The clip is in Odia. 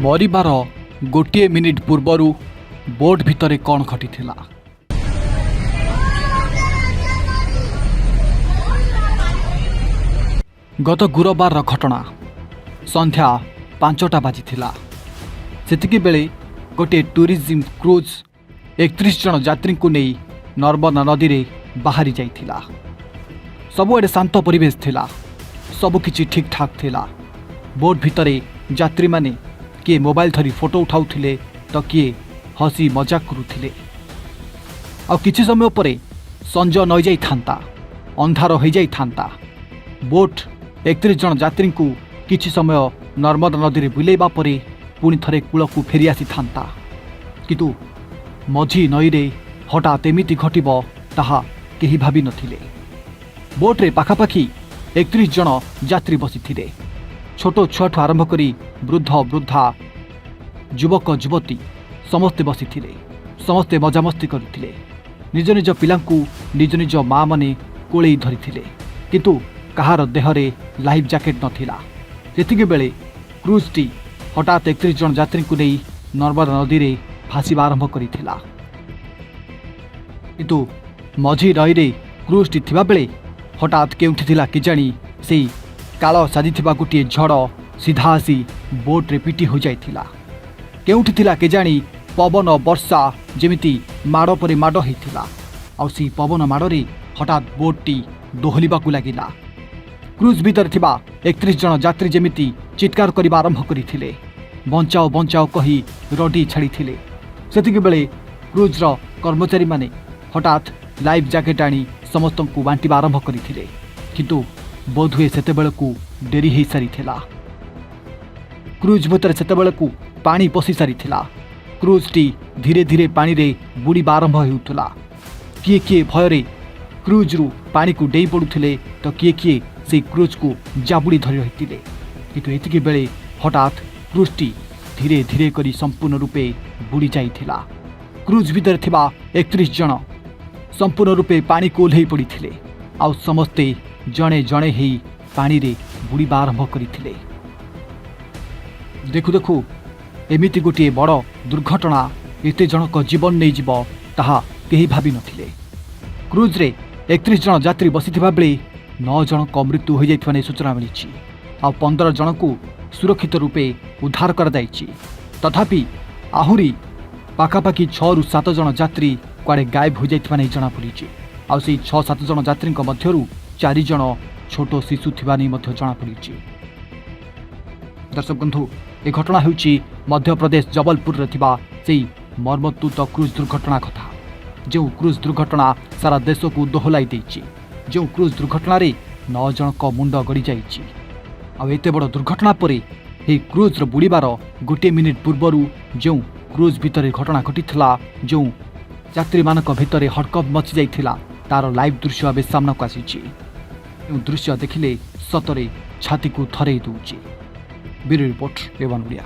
ମରିବାର ଗୋଟିଏ ମିନିଟ୍ ପୂର୍ବରୁ ବୋଟ୍ ଭିତରେ କ'ଣ ଘଟିଥିଲା? ଗତ ଗୁରୁବାରର ଘଟଣା। ସନ୍ଧ୍ୟା 5ଟା ବାଜିଥିଲା। ସେତିକିବେଳେ ଗୋଟିଏ ଟୁରିଜିମ୍ କ୍ରୁଜ୍ 31 ଜଣ ଯାତ୍ରୀଙ୍କୁ ନେଇ ନର୍ମଦା ନଦୀରେ ବାହାରି ଯାଇଥିଲା। ସବୁଆଡ଼େ ଶାନ୍ତ ପରିବେଶ ଥିଲା, ସବୁକିଛି ଠିକ୍ଠାକ୍ ଥିଲା। ବୋଟ୍ ଭିତରେ ଯାତ୍ରୀମାନେ କିଏ ମୋବାଇଲ ଧରି ଫଟୋ ଉଠାଉଥିଲେ ତ କିଏ ହସି ମଜାକ କରୁଥିଲେ। ଆଉ କିଛି ସମୟ ପରେ ସଞ୍ଜ ନଇଯାଇଥାନ୍ତା, ଅନ୍ଧାର ହୋଇଯାଇଥାନ୍ତା। ବୋଟ୍ 31 ଜଣ ଯାତ୍ରୀଙ୍କୁ କିଛି ସମୟ ନର୍ମଦା ନଦୀରେ ବୁଲେଇବା ପରେ ପୁଣି ଥରେ କୂଳକୁ ଫେରି ଆସିଥାନ୍ତା। କିନ୍ତୁ ମଝି ନଈରେ ହଠାତ୍ ଏମିତି ଘଟିବ, ତାହା କେହି ଭାବିନଥିଲେ। ବୋଟ୍ରେ ପାଖାପାଖି 31 ଜଣ ଯାତ୍ରୀ ବସିଥିଲେ। ଛୋଟ ଛୁଆଠୁ ଆରମ୍ଭ କରି ବୃଦ୍ଧ ବୃଦ୍ଧା, ଯୁବକ ଯୁବତୀ ସମସ୍ତେ ବସିଥିଲେ। ସମସ୍ତେ ମଜାମସ୍ତି କରୁଥିଲେ। ନିଜ ନିଜ ପିଲାଙ୍କୁ ନିଜ ନିଜ ମାଆମାନେ କୋଳେଇ ଧରିଥିଲେ। କିନ୍ତୁ କାହାର ଦେହରେ ଲାଇଫ୍ ଜ୍ୟାକେଟ୍ ନଥିଲା। ସେତିକିବେଳେ କ୍ରୁଜ୍ଟି ହଠାତ୍ 31 ଜଣ ଯାତ୍ରୀଙ୍କୁ ନେଇ ନର୍ମଦା ନଦୀରେ ଭାସିବା ଆରମ୍ଭ କରିଥିଲା। କିନ୍ତୁ ମଝି ନଈରେ କ୍ରୁଜ୍ଟି ଥିବାବେଳେ ହଠାତ୍ କେଉଁଠି ଥିଲା କେଜାଣି, ସେଇ କାଳ ସାଜିଥିବା ଗୋଟିଏ ଝଡ଼ ସିଧା ଆସି ବୋଟ୍ରେ ପିଟି ହୋଇଯାଇଥିଲା। କେଉଁଠି ଥିଲା କେଜାଣି, ପବନ ବର୍ଷା ଯେମିତି ମାଡ଼ ପରେ ମାଡ଼ ହେଇଥିଲା। ଆଉ ସେଇ ପବନ ମାଡ଼ରେ ହଠାତ୍ ବୋଟ୍ଟି ଦୋହଲିବାକୁ ଲାଗିଲା। କ୍ରୁଜ୍ ଭିତରେ ଥିବା 31 ଜଣ ଯାତ୍ରୀ ଯେମିତି ଚିତ୍କାର କରିବା ଆରମ୍ଭ କରିଥିଲେ, ବଞ୍ଚାଅ ବଞ୍ଚାଅ କହି ରଡ଼ି ଛାଡ଼ିଥିଲେ। ସେତିକିବେଳେ କ୍ରୁଜ୍ର କର୍ମଚାରୀମାନେ ହଠାତ୍ ଲାଇଫ୍ ଜ୍ୟାକେଟ୍ ଆଣି ସମସ୍ତଙ୍କୁ ବାଣ୍ଟିବା ଆରମ୍ଭ କରିଥିଲେ। କିନ୍ତୁ ବୋଧହୁଏ ସେତେବେଳକୁ ଡେରି ହୋଇସାରିଥିଲା। କ୍ରୁଜ୍ ଭିତରେ ସେତେବେଳକୁ ପାଣି ପଶି ସାରିଥିଲା। କ୍ରୁଜ୍ଟି ଧୀରେ ଧୀରେ ପାଣିରେ ବୁଡ଼ିବା ଆରମ୍ଭ ହେଉଥିଲା। କିଏ କିଏ ଭୟରେ କ୍ରୁଜ୍ରୁ ପାଣିକୁ ଡେଇଁ ପଡ଼ୁଥିଲେ ତ କିଏ କିଏ ସେଇ କ୍ରୁଜ୍କୁ ଜାବୁଡ଼ି ଧରି ରହିଥିଲେ। କିନ୍ତୁ ଏତିକି ବେଳେ ହଠାତ୍ କ୍ରୁଜ୍ଟି ଧୀରେ ଧୀରେ କରି ସମ୍ପୂର୍ଣ୍ଣ ରୂପେ ବୁଡ଼ି ଯାଇଥିଲା। କ୍ରୁଜ୍ ଭିତରେ ଥିବା 31 ଜଣ ସମ୍ପୂର୍ଣ୍ଣ ରୂପେ ପାଣିକୁ ଓହ୍ଲେଇ ପଡ଼ିଥିଲେ। ଆଉ ସମସ୍ତେ ଜଣେ ଜଣେ ହେଇ ପାଣିରେ ବୁଡ଼ିବା ଆରମ୍ଭ କରିଥିଲେ। ଦେଖୁ ଦେଖୁ ଏମିତି ଗୋଟିଏ ବଡ଼ ଦୁର୍ଘଟଣା ଏତେ ଜଣଙ୍କ ଜୀବନ ନେଇଯିବ, ତାହା କେହି ଭାବିନଥିଲେ। କ୍ରୁଜ୍ରେ 31 ଜଣ ଯାତ୍ରୀ ବସିଥିବା ବେଳେ ନଅ ଜଣଙ୍କ ମୃତ୍ୟୁ ହୋଇଯାଇଥିବା ନେଇ ସୂଚନା ମିଳିଛି। ଆଉ 15 ଜଣଙ୍କୁ ସୁରକ୍ଷିତ ରୂପେ ଉଦ୍ଧାର କରାଯାଇଛି। ତଥାପି ଆହୁରି ପାଖାପାଖି ଛଅରୁ ସାତ ଜଣ ଯାତ୍ରୀ କୁଆଡ଼େ ଗାୟବ ହୋଇଯାଇଥିବା ନେଇ ଜଣାପଡ଼ିଛି। ଆଉ ସେଇ ଛଅ ସାତ ଜଣ ଯାତ୍ରୀଙ୍କ ମଧ୍ୟରୁ ଚାରି ଜଣ ଛୋଟ ଶିଶୁ ଥିବା ନେଇ ମଧ୍ୟ ଜଣାପଡ଼ିଛି। ଦର୍ଶକ ବନ୍ଧୁ, ଏ ଘଟଣା ହେଉଛି ମଧ୍ୟପ୍ରଦେଶ ଜବଲପୁରରେ ଥିବା ସେଇ ମର୍ମନ୍ତୁଦ କ୍ରୁଜ୍ ଦୁର୍ଘଟଣା କଥା, ଯେଉଁ କ୍ରୁଜ୍ ଦୁର୍ଘଟଣା ସାରା ଦେଶକୁ ଦୋହଲାଇ ଦେଇଛି, ଯେଉଁ କ୍ରୁଜ୍ ଦୁର୍ଘଟଣାରେ ନଅ ଜଣଙ୍କ ମୁଣ୍ଡ ଗଡ଼ିଯାଇଛି। ଆଉ ଏତେ ବଡ଼ ଦୁର୍ଘଟଣା ପରେ ଏହି କ୍ରୁଜ୍ର ବୁଡ଼ିବାର ଗୋଟିଏ ମିନିଟ୍ ପୂର୍ବରୁ ଯେଉଁ କ୍ରୁଜ୍ ଭିତରେ ଘଟଣା ଘଟିଥିଲା, ଯେଉଁ ଯାତ୍ରୀମାନଙ୍କ ଭିତରେ ହଡ଼କମ୍ପ ମଚି ଯାଇଥିଲା, ତାର ଲାଇଭ୍ ଦୃଶ୍ୟ ଏବେ ସାମ୍ନାକୁ ଆସିଛି। ଯେଉଁ ଦୃଶ୍ୟ ଦେଖିଲେ ସତରେ ଛାତିକୁ ଥରେଇ ଦେଉଛି। ବ୍ୟୁରୋ ରିପୋର୍ଟ, ଏ ୱାନ୍ ଓଡ଼ିଆ।